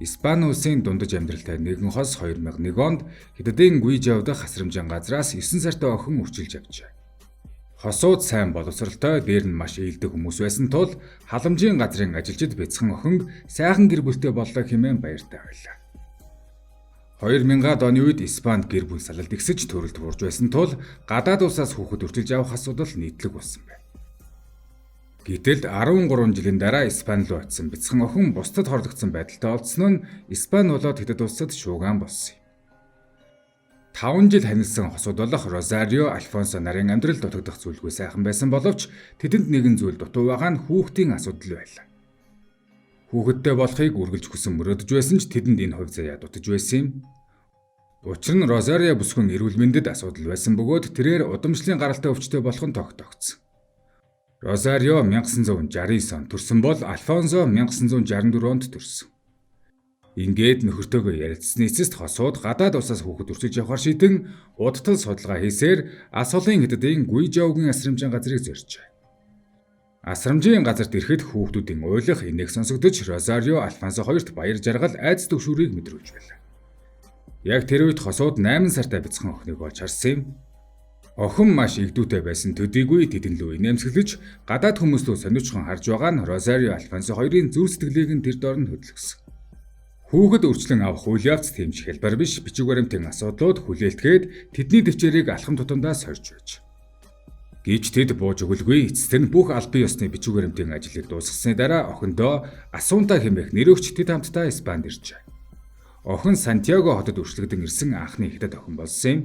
Испани улсын дундаж амьдралтай нэгэн хос 2001 онд Хятадын Гуйжоу дахь асрамжийн газраас 9 сартай охин өрчилж авчээ. Хосууд сайн боловсралтай, дээр нь маш ээлдэг хүмүүс байсан тул халамжийн газрын ажилчид бяцхан охинг сайхан гэр бүлтэй боллоо хэмээн баяртай байлаа. 2000-ад оны үед Испанд гэр бүл салалт ихсэж төрөлд буурж байсан тул гадаад улсаас хүүхэд өрчилж авах асуудал нийтлэг болсон байна. Гэтэл 13 жилийн дараа Испани руу очисон бяцхан охин бусдад хорлогдсон байдалтай олдсон нь Испани болоод Хятад улсад шуугиан болсон юм. 5 жил ханилсан хосууд болох Розарио, Альфонсо нарын амьдрал дутагдах зүйлгүй сайхан байсан боловч тэдэнд нэгэн зүйл дутуу байгаа нь хүүхдийн асуудал байлаа. Хүүхэдтэй болохыг үргэлж хүсэн мөрөөдөж байсан ч тэдэнд энэ хувь заяа дутаж байсан юм. Учир нь Розарио бүсгүйн эрүүл мэндэд асуудал байсан бөгөөд тэрээр удамшлын гаралтай өвчтөй болох нь тогтоогдсон. Розарио 1969 онд төрсөн бол Альфонсо 1964 онд төрсөн. Ингээд нөхөртөөгөө ярилцсаны эцэст хосууд гадаад улсаас хүүхэд өрчилж явахар шийдэн удтал судалгаа хийсээр Асуулын Хятадын Гуйжоугийн асрамжийн газрыг зорьжээ. Асрамжийн газарт ирэхэд хүүхдүүдийн уйлах инээх сонсогдож Розарио, Альфонсо хоёрт баяр жаргал, айдас түгшүүрийг мэдрүүлж байлаа. Яг тэр үед хосууд 8 сартай бяцхан охиныг олж харсан юм. Охин маш эгдүүтэй байсан төдийгүй тэдэн лүү инээмсэглэж гадаад хүмүүс лүү сониучхан харж байгаа нь Розарио, Альфонсо хоёрын зүрх сэтгэлийг нь тэр дор нь хөдөлгөсөн. Хүүхэд өрчлөн авах үйл явц тийм ч хялбар биш, бичиг баримтын асуудлууд хүлээлтгээд тэдний тэвчээрийг алхам тутамдаа сорж байж. Гэвч тэд бууж өгөлгүй, эцэст нь бүх албан ёсны бичиг баримтын ажлыг дуусгасны дараа охиндоо Асунта хэмээх нэр өгч тэд хамтдаа Испанд иржээ. Охин Сантьяго хотод өрчлөгдөн ирсэн анхны хятад охин болсон юм.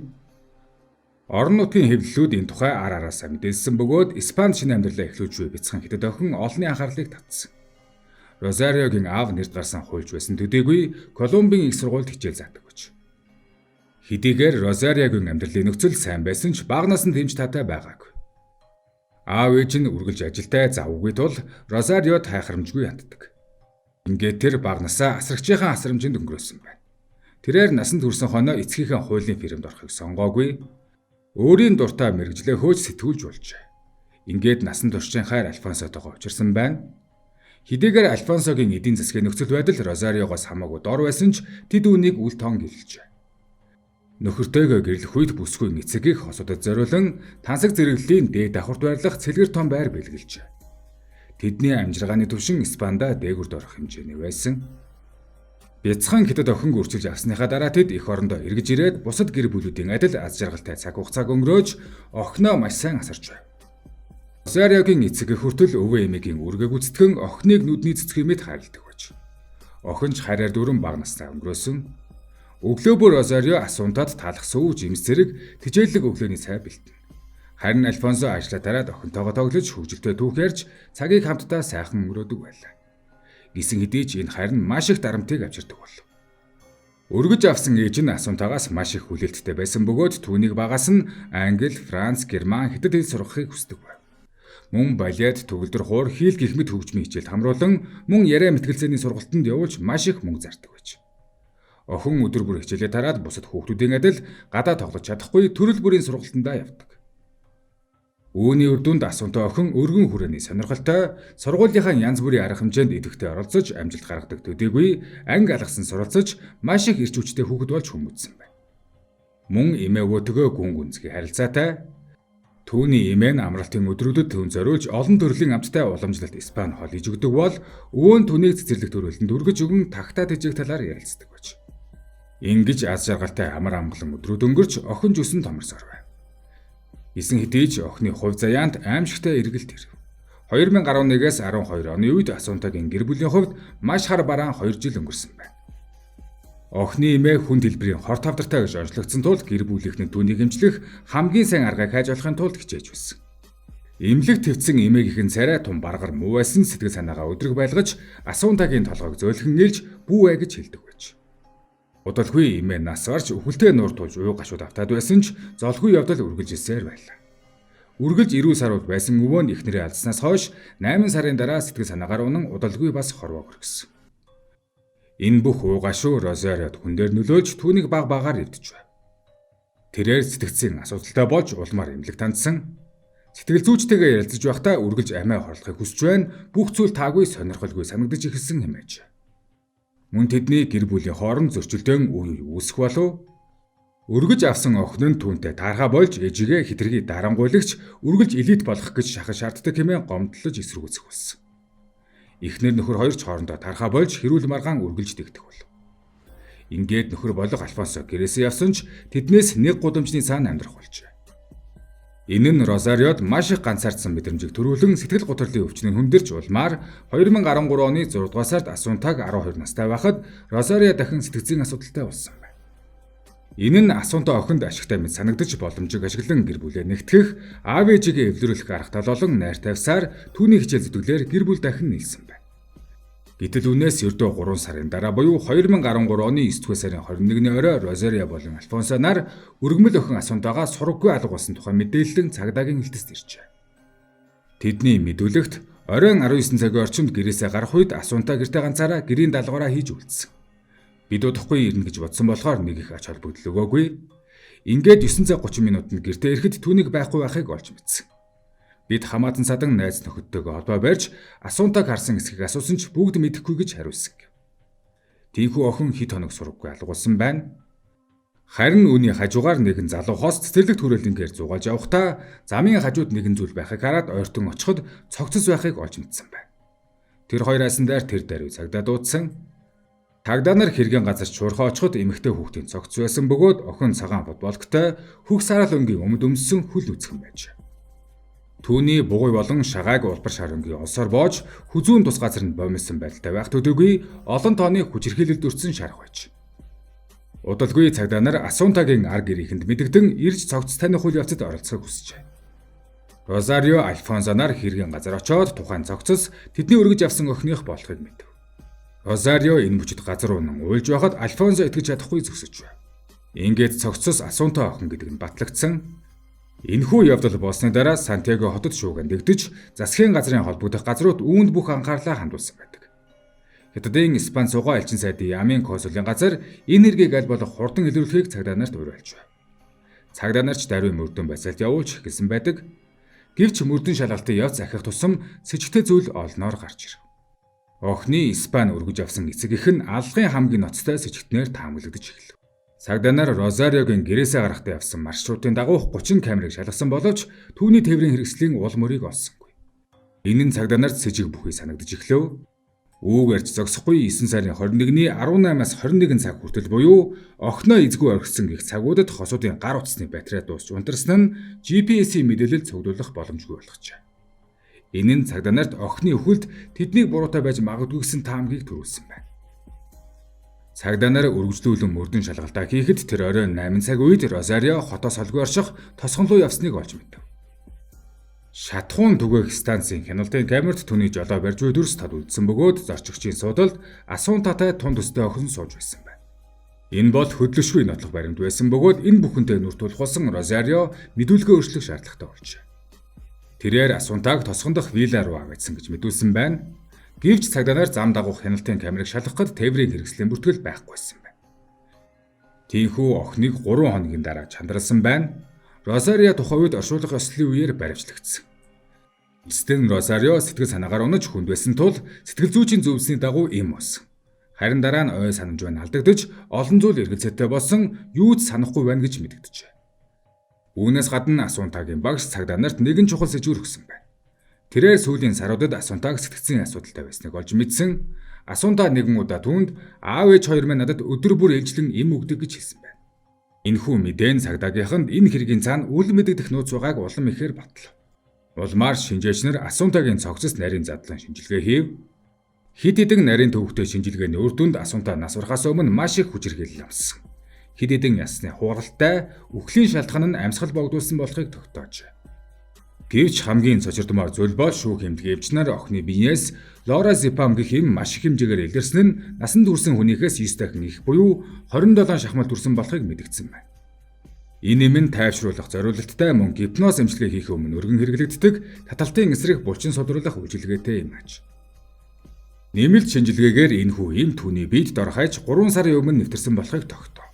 Орон нутгийн хэвлэлүүд энэ тухай ар араасаа мэдээлсэн бөгөөд Испанд шинэ амьдралаа эхлүүлж буй бяцхан хятад охин олонний анхаарлыг татсан. Розариогийн аав нэрд гарсан хуульч байсан төдийгүй Колумбийн их сургуульд хичээл заадаг гэж. Хэдийгээр Розариогийн амьдралын нөхцөл сайн байсан ч баганаас нь тэмч таатай байгаагүй. Аав ээж нь үргэлж ажилтай завгүй тул Розариод хайхрамжгүй ханддаг. Ингээд тэр баганаасаа асрагчийнхаа асрамжинд өнгөрөөсөн байна. Тэрээр насанд хүрсэн хойноо эцгийнхээ хуулийн фирмд орохыг сонгоогүй. Өөрийн дуртай мэргэжлээ хөөж сэтгүүлж болжээ. Ингээд насан туршийн хайр Альфонсотойгоо учирсан байна. Хэдийгээр Альфонсогийн эдийн засгийн нөхцөл байдал Розариогоос хамаагүй дор байсан ч тэд үүнийг үл тоон гэрлэжээ. Нөхөртөөгөө гэрлэх үед бүсгүйн эцэг эх хосуудад зориулан тансаг зэрэглэлийн дээд давхарт байрлах цэлгэр том байр бэлгэлжээ. Тэдний амжиргааны түвшин Испанда дээгүүр дорох хэмжээний байсан. Бяцхан хятад охинг өрчилж авсныхаа дараа тэд эх орондоо эргэж ирээд бусад гэр бүлүүдийн адил аз жаргалтай цаг хугацааг өнгөрөөж охиноо маш сайн асарч байв. Розариогийн эцэг эх хүртэл өвөө эмээгийн үүргээ гүйцэтгэн охиныг нүдний цэцэг мэт хайрладаг байж. Охин ч хайраар дүүрэн бага настай өнгөрөөсөн. Өглөө бүр Розарио Асунтад таалах сүү, жимс зэрэг тэжээлэг өглөөний цай бэлтэнэ. Харин Альфонсо ажлаа тараад охинтойгоо тоглож, хөгжилтэй түүх ярьж цагийг хамтдаа сайхан өнгөрөөдөг байлаа. Гэсэн хэдий ч энэ хайр нь маш их дарамтыг авчирдаг болов. Өргөж авсан ээж нь Асунтагаас маш их хүлээлттэй байсан бөгөөд түүнийг багаас нь англи, франц, герман, хятад хэл сургахыг хүсдэг байв. Мөн балет, төгөлдөр хуур, хийл гэх мэт хөгжмийн хичээлд хамруулан мөн яриа мэтгэлцээний сургалтанд явуулж маш их мөнгө зардаг байж. Охин өдөр бүр хичээлээ тараад бусад хүүхдүүдийн адил гадаа тоглож чадахгүй төрөл бүрийн сургалтандаа явдаг. Үүний үр дүнд Асунта охин өргөн хүрээний сонирхолтой, сургуулийнхаа янз бүрийн арга хэмжээнд идэвхтэй оролцож амжилт гаргадаг төдийгүй анги алгасан суралцаж маш их эрч хүчтэй хүүхэд болж хүмүүжсэн байна. Мөн эмээ өвөөтэйгөө гүн гүнзгий харилцаатай. Түүний эмээ нь амралтын өдрүүдэд түүнд зориулж олон төрлийн амттай уламжлалт Испани хоол хийж өгдөг бол өвөө нь түүнийг цэцэрлэг төрөлтөнд өргөж өгөн тагтаа тэжээх талаар ярилцдаг байж. Ингэж аз жаргалтай амар амгалан өдрүүд өнгөрч охин ч өсөн томорсоор байв. Гэсэн хэдий ч охины хувь заяанд аймшигтай эргэлт ирэв. 2011-ээс 12 оны үед Асунтагийн гэр бүлийн хувьд маш хар бараан 2 жил өнгөрсөн байна. Охины эмээ хүн дэлбэрийн хор тавдартай гэж онцлогдсон тул гэр бүлийнх нь түүнийг эмчлэх хамгийн сайн аргыг хайж олохын тулд хичээж байсан. Эмнэлэг твцсэн эмээгийнх нь царай тун баргар муу байсан сэтгэл санаагаа өдрөг байлгаж Асунтагийн толгойг зөөлхөн нээлж бүү ай гэж хэлдэг байж. Удалгүй эмээ нас барж үхэлтэй нуур тулж уу гашууд автаад байсан ч золгүй явдал үргэлжилсээр байлаа. Үргэлж эрүүл саруул байсан өвөө нь эхнэрээ алдснаас хойш 8 сарын дараа сэтгэл санаагаар унан удалгүй бас хорвоо хөргөсөн. Энэ бүх уу гашуу Розариод хүн дээр нөлөөлж түүнийг баг багаар эвдэж байв. Тэрээр сэтгцийн асуудалтай болж улмаар эмнэлэгт хандсан. Сэтгэл зүйчтэйгээ ярилцаж байхдаа үргэлж амиа хорлохыг хүсэж байна. Бүх зүйл таагүй, сонирхолгүй санагдаж эхэлсэн хэмээж. Мөн тэдний гэр бүлийн хооронд зөрчилдөөн үе үе үүсэх болов. Өргөж авсан охин нь түүнтэй таархаа болж ээжигээ хэтэрхий дарангуйлагч үргэлж элит болох гэж шахан шаарддаг хэмээн гомдлож эсэргүүцэх болсон. Эхнэр нөхөр хоёр ч хоорондоо таархаа болж хэрүүл маргаан үргэлж дэгдэх болов. Ингээд нөхөр болох Альфонсо гэрээсээ явсан ч тэднээс нэг гудамжны цаана амьдрах болжээ. Энэ нь Розариод маш их ганцаардсан мэдрэмжийг төрүүлэн сэтгэл гутралын өвчнөнд хүндэрч улмаар 2013 оны 6 дугаар сард Асунтаг 12 настай байхад Розарио дахин сэтгэцийн асуудалтай болсон байна. Энэ нь Асунта охинд ашигтай мэт санагдаж боломжийг ашиглан гэр бүлээ нэгтгэх, аав ээжигээ эвлэрүүлэх арга тал болон найр тавьсаар түүний хичээл зүтгэлээр гэр бүл дахин нийлсэн байна. Гэтэл үүнээс ердөө 3 сарын дараа буюу 2013 оны 9 дугаар сарын 21-ний орой Розарио болон Альфонсо нар өргөмөл охин Асунтагаа сураггүй алга болсон тухай мэдээллэн цагдаагийн хэлтэст иржээ. Тэдний мэдүүлэгт оройн 19 цагийн орчимд гэрээсээ гарах үед Асунта гэртээ ганцаараа гэрийн даалгавраа хийж үлдсэн. Бид удахгүй ирнэ гэж бодсон болохоор нэг их ач холбогдол өгөөгүй. Ингээд 9 цаг 30 минутанд гэртээ ирэхэд түүнийг байхгүй байхыг олж мэдсэн. Бид хамаатан садан найз нөхөдтэйгээ холбоо барьж Асунтаг харсан эсхийг асуусан ч бүгд мэдэхгүй гэж хариулсан гэв. Тийхүү охин хэд хоног сураггүй алгуулсан байна. Харин үүний хажуугаар нэгэн залуу хост цэцэрлэг түрээлэнгээр зугаалж явахдаа замын хажууд нэгэн зүйл байхыг хараад ойртон очиход цогцос байхыг олж мэдсэн байна. Тэр хоёр айсан дээр тэр даруй цагдаа дуудсан. Цагдаа нар хэргийн газар чуурхаа очиход эмэгтэй хүүхдийн цогц байсан бөгөөд охин цагаан футболктой хөх сараал өнгийн өмд өмссөн хөл үзхэн байж. Түүний бугуй болон шагааг улбар шар өнгийн олсоор боож хүзүүн тус газар нь бомилсон байдалтай байх төдийгүй олон тооны хүчирхийлэлд өртсөн шарх байж. Удалгүй цагдаа нар Асунтагийн ар гэрийнхэнд мэдэгдэн ирж цогц таних үйл явцад оролцохыг хүсжээ. Розарио Альфонсо нар хэргийн газар очоод тухайн цогцос тэдний өргөж авсан охиных болохыг мэдэв. Розарио энэ мөчид газар унан уйлж байхад Альфонсо итгэж чадахгүй зөксөж байв. Ингээд цогцос Асунта охин гэдэг нь батлагдсан. Энэхүү явдал болсны дараа Сантьяго хотод шуугиан дэгдэж засгийн газрын холбогдох газрууд үүнд бүх анхаарлаа хандуулсан байдаг. Хятадын Испани суугаа элчин сайдын яамын консулын газар энэ хэргийг аль болох хурдан илрүүлэхийг цагдаа нарт уриалж байв. Цагдаа нар ч даруй мөрдөн байсалд явуулж эхэлсэн байдаг. Гэвч мөрдөн шалгалтын явц ахих тусам сэжигтэй зүйл олноор гарч ирэв. Охины Испани өргөж авсан эцэг эх нь аллагын хамгийн ноцтой сэжигтнээр таамаглагдаж эхэлв. Цагдаа нар Розариогийн гэрээсээ гарахдаа явсан маршрутын дагуух 30 камерыг шалгасан боловч түүний тээврийн хэрэгслийн уул мөрийг олсонгүй. Энэ нь цагдаа нарт сэжиг бүхий санагдаж эхлэв. Үүгээрч зогсохгүй 9 сарын 21-ний 18-аас 21 цаг хүртэл буюу охиноо эзгүй орхисон гэх цагуудад хосуудын гар утасны батарей дуусч унтарсан нь GPS-ийн мэдээлэл цуглуулах боломжгүй болгожээ. Энэ нь цагдаа нарт охины үхэлд тэднийг буруутай байж магадгүй гэсэн таамагийг төрүүлсэн байна. Цагдаа нар үргэлжлүүлэн мөрдөн шалгалтаа хийхэд тэр оройн 8 цаг үед Розарио хотоос холгүй орших тосгон руу явсныг олж мэдэв. Шатхуун түгээх станцын хяналтын камерт түүний жолоо барьж буй дүрс тод үлдсэн бөгөөд зорчигчийн суудалд Асунтатай тун төстэй охин сууж байсан байна. Энэ бол хөдлөшгүй нотлох баримт байсан бөгөөд энэ бүхэнтэй нүр тулах болсон Розарио мэдүүлгээ өөрчлөх шаардлагатай болжээ. Тэрээр Асунтаг тосгон дох вилла руу аваадсан гэж мэдүүлсэн байна. Гэвч цагдаа нар зам дагуух хяналтын камерыг шалгахад тээврийн хэрэгслийн бүртгэл байхгүйсэн байна. Тийхүү охиныг 3 хоногийн дараа чандралсан байна. Розарио тухайн үед оршуулга ёслолын үеэр баривчлагдсан. Эцэст нь Розарио сэтгэл санаагаар унаж хүнд байсан тул сэтгэл зүйчийн зөвлөсний дагуу эм болсон. Харин дараа нь ой санамж байна алдагдаж олон зүйл эргэлзээтэй болсон юу ч санахгүй байна гэж мэдэгджээ. Үүнээс гадна Асунтагийн багш цагдаа нарт нэгэн чухал сэжүүр өгсөн байна. Тэрээр сүүлийн саруудад Асунтаг сэтгэцийн асуудалтай байсныг олж мэдсэн. Асунта нэгэн удаа түүнд аав ээж хоёр маань надад өдөр бүр ээлжлэн эм өгдөг гэж хэлсэн байна. Энэхүү мэдээ нь цагдаагийнханд энэ хэргийн цаана үл мэдэгдэх нууц байгааг улам ихээр батлав. Улмаар шинжээч нар Асунтагийн цогцос нарийн задлан шинжилгээ хийв. Хэд хэдэн нарийн төвөгтэй шинжилгээний үр дүнд Асунта нас барахаас өмнө маш их хүчирхийлэл амссан. Хэд хэдэн ясны хугаралтай үхлийн шалтгаан нь амьсгал богдуулсан болохыг тогтоожээ. Гэвч хамгийн цочирдмоор зүйл бол шүүх эмнэлгийн эмч нар охины биеэс лоразепам гэх эм маш их хэмжээгээр илэрсэн нь насанд хүрсэн хүнийхээс 9 дахин их буюу 27 шахмал төрсэн болохыг мэдэгдсэн байна. Энэ эм нь тайвшруулах зориулалттай мөн гипноз эмчилгээ хийх өмнө өргөн хэрэглэгддэг таталтын эсрэг булчин содруулах үйлчилгээтэй юм аж. Нэмэлт шинжилгээгээр энэхүү эм түүний биед дор хаяж 3 сарын өмнө нэвтэрсэн болохыг тогтоов.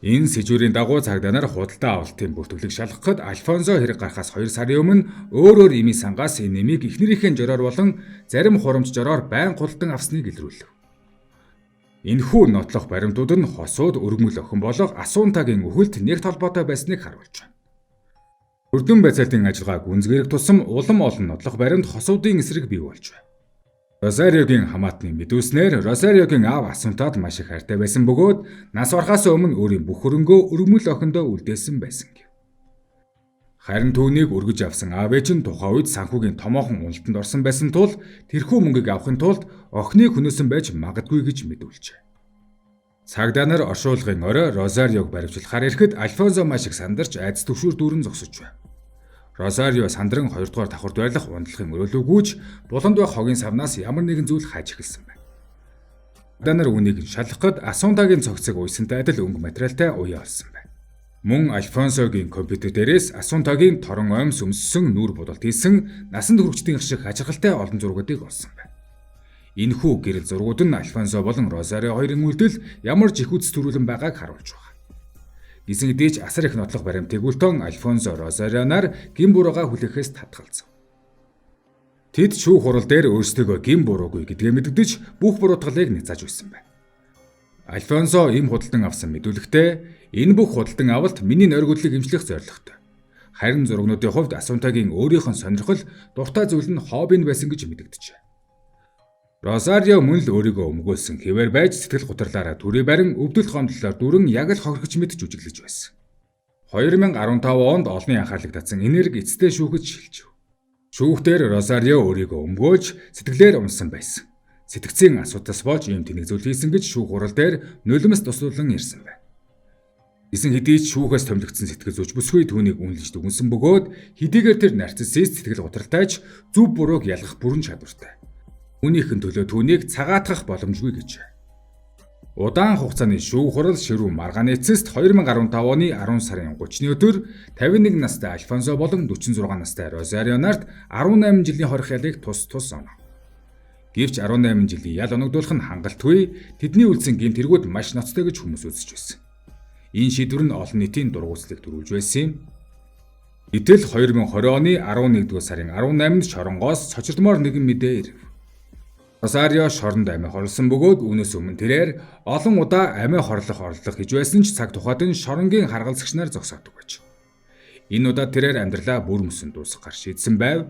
Энэ сэжүүрийн дагуу цагдаа нар худалдаа авалтын бүртгэлийг шалгахад Альфонсо хэрэг гарахаас 2 сарын өмнө өөр өөр эмийн сангаас энэ эмийг эхнэрийнхээ жороор болон зарим хурамч жороор байн худалдан авсныг илрүүлэв. Энэхүү нотлох баримтууд нь хосууд өргөмөл охин болох Асунтагийн үхэлд нэгт холбоотой байсныг харуулж байна. Өрдөн байцаалтын ажиллагаа гүнзгийрэх тусам улам олон нотлох баримт хосуудын эсрэг бий болж байна. Росариогийн хамаатны мэдүүлснээр Росариогийн аав Асунтад маш их хайртай байсан бөгөөд нас барахаас өмнө өөрийн бүх хөрөнгөө өргөмөл охиндоо үлдээсэн байсан гэв. Харин түүнийг өргөж авсан аав ээж нь тухайн үед санхүүгийн томоохон уналтанд орсон байсан тул тэрхүү мөнгийг авахын тулд охиныг хөнөөсөн байж магадгүй гэж мэдүүлжээ. Цагдаа нар оршуулгын орой Росариог баривчлахаар ирэхэд Альфонсо маш их сандарч айдас түгшүүр дүүрэн зогсож байв. Росарио сандран 2 дугаар давхарт байрлах ундлахын өрөөлөв гүйж буланд байх хогийн савнаас ямар нэгэн зүйл хайж эхэлсэн байна. Цагдаа нар үүнийг шалгахад Асунтагийн цогцыг уйсантай адил өнгө материалтай уяа олсон байна. Мөн Альфонсогийн компьютер дээрээс Асунтагийн торон оймс өмссөн нүүр будалт хийсэн насанд хүрэгчдийн шиг хачирхалтай олон зургуудыг олсон байна. Энэхүү гэрэл зургууд нь Альфонсо болон Росарио хоёрын үйлдэл ямар ч их үзс төрүүлэн байгааг харуулж байгаа. Гэсэн хэдий ч асар их нотлох баримтыг үлтэн Альфонсо Росарио нар гэм буруугаа хүлээхээс татгалзав. Тэд шүүх хурал дээр өөрсдийгөө гэм буруугүй гэдгээ мэдэгдэж бүх буруутгалыг няцааж байсан байна. Альфонсо ийм худалдан авсан мэдүүлэгтээ энэ бүх худалдан авалт миний нойргүйдлийг эмчлэх зорилготой. Харин зургнуудын хувьд Асунтагийн өөрийнх нь сонирхол дуртай зүйл нь хобби нь байсан гэж мэдэгджээ. Росарио мөн л өөрийгөө өмгөөлсөн хэвээр байж сэтгэл гутралаараа төрийн барин өвдөлт гомдлолоор дүүрэн яг л хохирогч мэт жүжиглэж байсан. 2015 онд олонний анхаарлыг татсан энерги эцэстээ шүүхэд шилжив. Шүүхтэр Росарио өөрийгөө өмгөөлж сэтгэлээр унсан байсан. Сэтгцийн асуудлаас болж ийм тэнэг зүйл хийсэн гэж шүүх хурал дээр нулимс туслуулан ирсэн байна. Гэсэн хэдий ч шүүхээс томилогдсон сэтгэл зүйч бүсгүй түүнийг үнэлж дүгнэсэн бөгөөд хэдийгээр тэр нарциссист сэтгэл гутралтайч зөв бурууг ялгах бүрэн чадвартай. Үүнийх нь төлөө түүнийг цагаатгах боломжгүй гэжээ. Удаан хугацааны шүүх хурал ширүү маргааны эцэст 2015 оны 10 сарын 30-ны өдөр 51 настай Альфонсо болон 46 настай Росарио нарт 18 жилийн хорих ялыг тус тус онов. Гэвч 18 жилийн ял оногдуулах нь хангалтгүй, тэдний үлдсэн гэмт хэрэгүүд маш ноцтой гэж хүмүүс үзэж байсан. Энэ шийдвэр нь олон нийтийн дургуутслыг төрүүлж байсан юм. Гэтэл 2020 оны 11-р сарын 18-нд шоронгоос цочирдмоор нэгэн мэдээ ирэв. Росарио шоронд амиа хорлосон бөгөөд үүнээс өмнө тэрээр олон удаа амиа хорлох орлого хийж байсан ч цаг тухайд нь шоронгийн харгалзагч нар зогсоодог байж. Энэ удаад тэрээр амьдралаа бүр мөсөн дуусгахаар шийдсэн байв.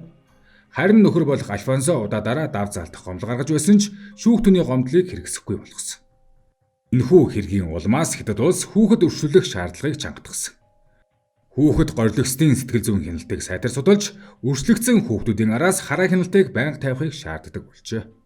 Харин нөхөр болох Альфонсо удаадаараа дав заалтах гомдол гаргаж байсан ч шүүх түүний гомдлыг хэрэгсэхгүй болгосон. Энэхүү хэргийн улмаас Хятад улс хүүхэд өршөөлөх шаардлагыг чангатгасан. Хүүхэд горилогсдын сэтгэл зүйн хяналтыг сайтар судалж, өршлөгдсөн хүүхдүүдийн араас хараа хяналтыг байнга тавихыг шаарддаг болжээ.